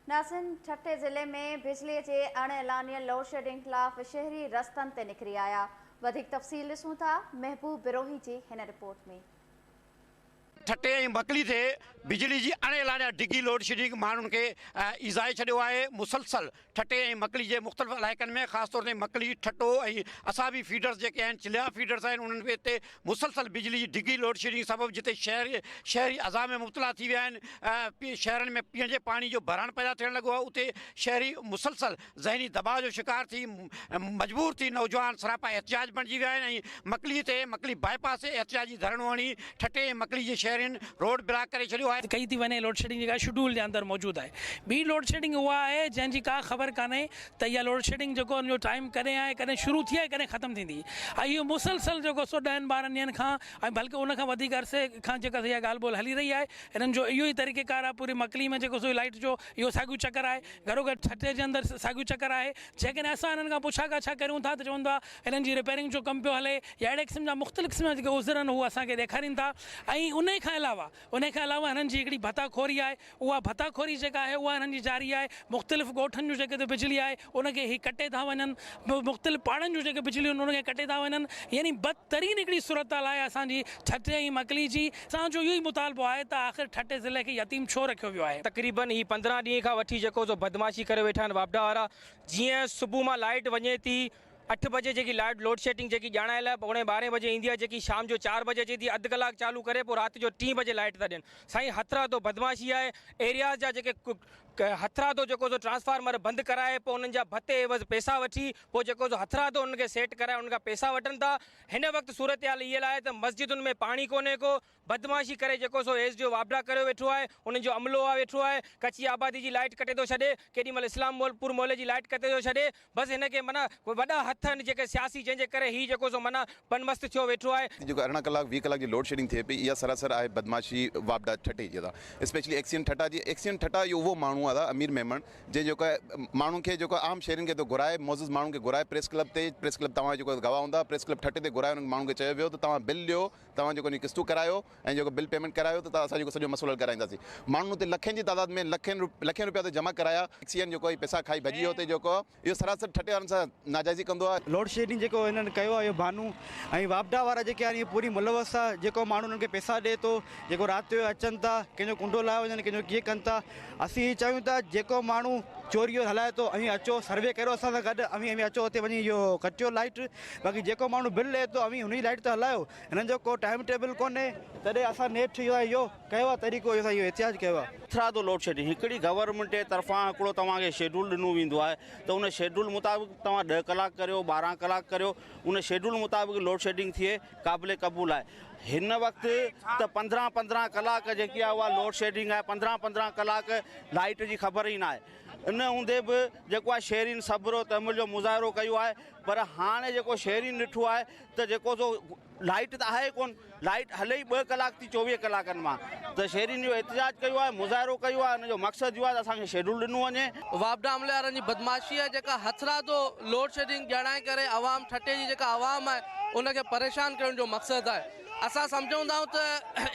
ناظرين ٺٽي ضلعي ۾ بجلي جي اڻ اعلانيل لوڊشيڊنگ خلاف شهري رستن تي نڪري آيا وڌيڪ تفصيل ڏسون ٿا محبوب بروهي جي هن رپورٽ ۾. ٺٽي ۽ مڪلي تي بجلي جي اڻ اعلانيل ڊگهي لوڊشيڊنگ ماڻهن کي ايذائي ڇڏيو آهي مسلسل ٺٽي ۽ مڪلي جي مختلف علائقن ۾ خاص طور تي مڪلي ٺٽو ۽ اصحابي فيڊرز جيڪي آهن چليا فيڊرز آهن انهن تي مسلسل بجلي جي ڊگهي لوڊشيڊنگ سبب جتي شهري شهري عذاب ۾ مبتلا ٿي ويا آهن شهرن ۾ پيئڻ جي پاڻي جو بحران پيدا ٿيڻ لڳو آهي اتي شهري مسلسل ذهني دٻاء جو شڪار ٿي مجبور ٿي نوجوان سراپا احتجاج بڻجي ويا آهن ۽ مڪلي تي مڪلي باء پاس تي احتجاجي ڌرڻو هڻي ٺٽي ۽ مڪلي جي شهرين روڊ بلاڪ ڪري ڇڏيو آهي. ڪئي ٿي وڃي لوڊشيڊنگ جيڪا شيڊول جي اندر موجود آهي ٻي لوڊشيڊنگ اها آهي جنهن جي ڪا خبر ڪانهي ته اها لوڊشيڊنگ جيڪو ان جو ٽائيم ڪڏهن آهي ڪڏهن شروع ٿي آهي ڪڏهن ختم ٿيندي ۽ اهو مسلسل جيڪو سو ڏهن ٻارهن ڏينهن کان ۽ بلڪه ان کان وڌيڪ عرصي کان جيڪا اها ڳالهه ٻولهه هلي رهي آهي انهن جو اهو ئي طريقه ڪار آهي پوري مڪلي ۾ جيڪو سو لائيٽ جو اهو ساڳيو چڪر آهي گهرو گهر ٺٽي جي اندر ساڳيو چڪر آهي جيڪڏهن اسان انهن کان پڇا ڳاڇا ڪريون ٿا ته چون ٿا انهن جي رپيئرنگ جو ڪم پيو هلي يا اهڙي قسم جا مختلف قسم جا جيڪي عذر آهن هو اسان کي ڏيکارين ٿا ۽ انهي کان علاوه انهي کان علاوه هنن جي هڪڙي ڀتا خوري آهي اها ڀتا خوري جيڪا آهي اها هنن جي جاري آهي مختلف ڳوٺن جون جيڪي بجلي آهي ان کي هي ڪٽي ٿا وڃن مختلف پاڙن جون جيڪي بجليون آهن ان کي ڪٽي ٿا وڃن يعني بدترين هڪڙي صورتحال آهي اسان جي ٺٽي ۽ مڪلي جي اسان جو اهو ئي مطالبو آهي ته آخر ٺٽي ضلعي کي يتيم ڇو رکيو ويو آهي. تقريبن هي 15 ڏينهن کان وٺي جيڪو سو بدمعاشي ڪري ويٺا آهن واپڊا وارا جيئن صبح مان لائيٽ وڃي ٿي اٺ بجي جيڪي لائيٽ لوڊشيڊنگ جيڪي ڄاڻايل آهي پوڻي ٻارهين بجي ايندي آهي جيڪي شام جو چار بجي اچي ٿي اڌ ڪلاڪ چالو ڪري پوء رات جو ٽين بجي لائيٽ ٿا ڏين سائين هٿرادو بدمعاشي آهي ايرياز جا جيڪي هٿرادو جيڪو سو ٽرانسفارمر بند ڪرائي پوء انهن جا ڀتي عيوض پئسا وٺي پوء جيڪو سو هٿرادو انهن کي سيٽ ڪرائي انهن کان پئسا وٺن ٿا هن وقت صورتحال اها آهي ته مسجدن ۾ پاڻي ڪونهي ڪو بدمعاشي ڪري جيڪو سو ايس ڊي او واپڊا ڪريو ويٺو آهي انهن جو عملو آ ويٺو آهي ڪچي آبادي جي لائيٽ ڪٽي ٿو ڇڏي ڪيڏي مهل اسلام پور محلي جي لائيٽ ڪٽي ٿو ڇڏي بس هن کي معنيٰ وڏا هٿ آهن جيڪي سياسي جنهن جي ڪري هي جيڪو سو معنيٰ بن مست ٿيو ويٺو آهي. جيڪو 18 ڪلاڪ 20 ڪلاڪ جي لوڊ شيڊنگ ٿئي پئي اها سراسر آهي بدمعاشي واپڊا ٺٽي جي ادا اسپيشلي ايڪسين ٺٽا جي ايڪسين ٺٽا اهو اهو ماڻهو آ ادا امير ميمڻ جنهن جيڪو آهي ماڻهن کي جيڪو عام شهرين کي ٿو گهرائي معزز ماڻهن کي گهرائي پريس ڪلب تي پريس ڪلب توهان جيڪو گواهه هوندا پريس ڪلب ٺٽي تي گهرائي انهن ماڻهن کي چيو ويو ته توهان بل ڏيو توهان جيڪو قسطون ڪرايو ۽ جيڪو بل پيمينٽ ڪرايو ته اسان جيڪو سڄو مسئلو حل ڪرائينداسين ماڻهن اتي لکين جي تعداد ۾ لکين لکين روپيا اتي جمع ڪرايا ايڪسيئن جيڪو هي پئسا کائي ڀڄي ويو اتي جيڪو اهو سراسر ٺٽي وارن سان ناجائزي ڪندو آهي. لوڊ شيڊنگ جيڪو هنن ڪيو آهي اهو بهانو ۽ واپڊا وارا جيڪي آهن اهي پوري ملوث آهي جيڪو ماڻهو انهن کي پئسا ڏئي ٿو جيڪو رات جو اچن ٿا ڪنهن جو ڪنڊو لاهيو وڃن ڪنهن جو ڪيئن ڪن ٿا اسين هي چاهيون ٿا جيڪو ماڻهو چوري جو هلائي ٿو اوهين اچو سروي ڪريو اسان سان گڏ اوهين اوهين اچو اتي وڃي اهو ڪٽيو لائيٽ باقي جيڪو ماڻهو بل ڏئي ٿو اوهين هن جي لائيٽ ته هلايو هنن جو ڪو ٽائيم ٽيبل ڪونهي تڏهن اسان نيٺ اهو اهو ڪيو آهي طريقو اهو اهو احتجاج ڪيو آهي. هٿرادو لوڊشيڊنگ هڪڙي گورنمينٽ جي طرفان هڪڙو توهان کي شيڊول ڏنو ويندو آهي ته ان شيڊول مطابق توهان ڏهه ڪلاڪ ڪريو ٻارهن ڪلاڪ ڪريو ان شيڊول مطابق لوڊشيڊنگ ٿئي قابل قبول آهي هن وقت ته 15 15 ڪلاڪ جيڪي آهي اها لوڊ شيڊنگ آهي 15 15 ڪلاڪ لائيٽ جي خبر ئي ناهي ان هوندي به جيڪو آهي شهرين صبر و تحمل جو مظاهرو ڪيو آهي پر هاڻي جيڪو شهرين ڏٺو آهي ته جيڪو سو لائيٽ ته آهي ڪون لائيٽ هلي ئي 2 ڪلاڪ ٿي 24 ڪلاڪن مان ته شهرين جو احتجاج ڪيو آهي مظاهرو ڪيو آهي ان جو مقصد اهو آهي ته اسان کي شيڊول ڏنو وڃي. واپڊا عملي وارن جي بدمعاشي آهي جيڪا هٿرادو لوڊ شيڊنگ ڄاڻائي ڪري عوام ٺٽي جي جيڪا عوام آهي ان کي پريشان ڪرڻ جو مقصد آهي اسان سمجهون ٿا ته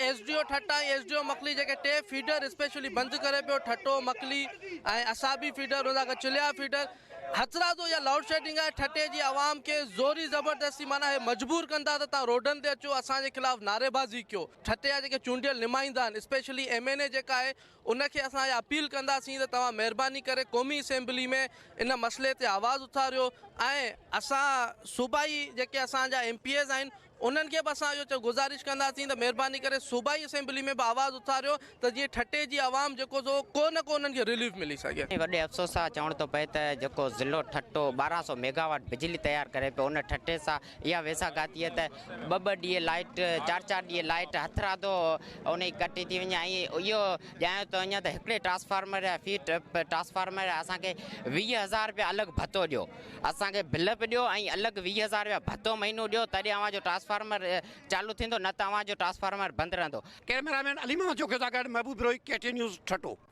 S D O Thatta ۽ S D O Makli جيڪي ٽي فيڊر اسپيشلي بند ڪري پيو ٺٽو مڪلي ۽ اصحابي فيڊر ان کان چليا فيڊر هٿرادو اها لوڊ شيڊنگ آهي ٺٽي جي عوام کي زوري زبردستي معنيٰ هي مجبور ڪن ٿا ته توهان روڊن تي اچو اسان جي خلاف نعريبازي ڪيو ٺٽي جا جيڪي چونڊيل نمائندا آهن اسپيشلي ايم اين اي جيڪا آهي ان کي اسان اها اپيل ڪنداسين ته توهان مهرباني ڪري قومي اسيمبلي ۾ ان مسئلي تي آواز اٿاريو ۽ اسان صوبائي جيڪي اسان جا ايم پي ايز آهن انهن کي به اسان اهو گذارش ڪنداسين ته مهرباني ڪري صوبائي اسيمبلي ۾ به آواز اٿاريو ته جيئن ٺٽي جي عوام جيڪو سو ڪو نه ڪو انهن کي رليف ملي سگهي. وڏي افسوس سان چوڻ ٿو پئي ته جيڪو ضلعو ٺٽو 12 سو ميگاواٽ بجلي تيار ڪري پيو ان ٺٽي سان اها ويساهه گهاتي آهي ته ٻه ٻه ڏينهن لائيٽ چار چار ڏينهن لائيٽ هٿرادو انهي ڪٽي ٿي وڃي ۽ اهو ڄاڻيو ٿو وڃي ته هڪڙي ٽرانسفارمر يا في ٽرانسفارمر اسان کي 20 هزار رپيا الڳ ڀتو ڏيو اسان کي بل به ڏيو ۽ الڳ 20 هزار رپيا ڀتو مهينو ڏيو تڏهن اوهان جو ٽرانسفارمر چالو ٿيندو نه ته اوهان جو ٽرانسفارمر بند رهندو. ڪئميرا مين علي محمد جوکيو سان گڏ Mehboob Brohi, K T news, Thatta.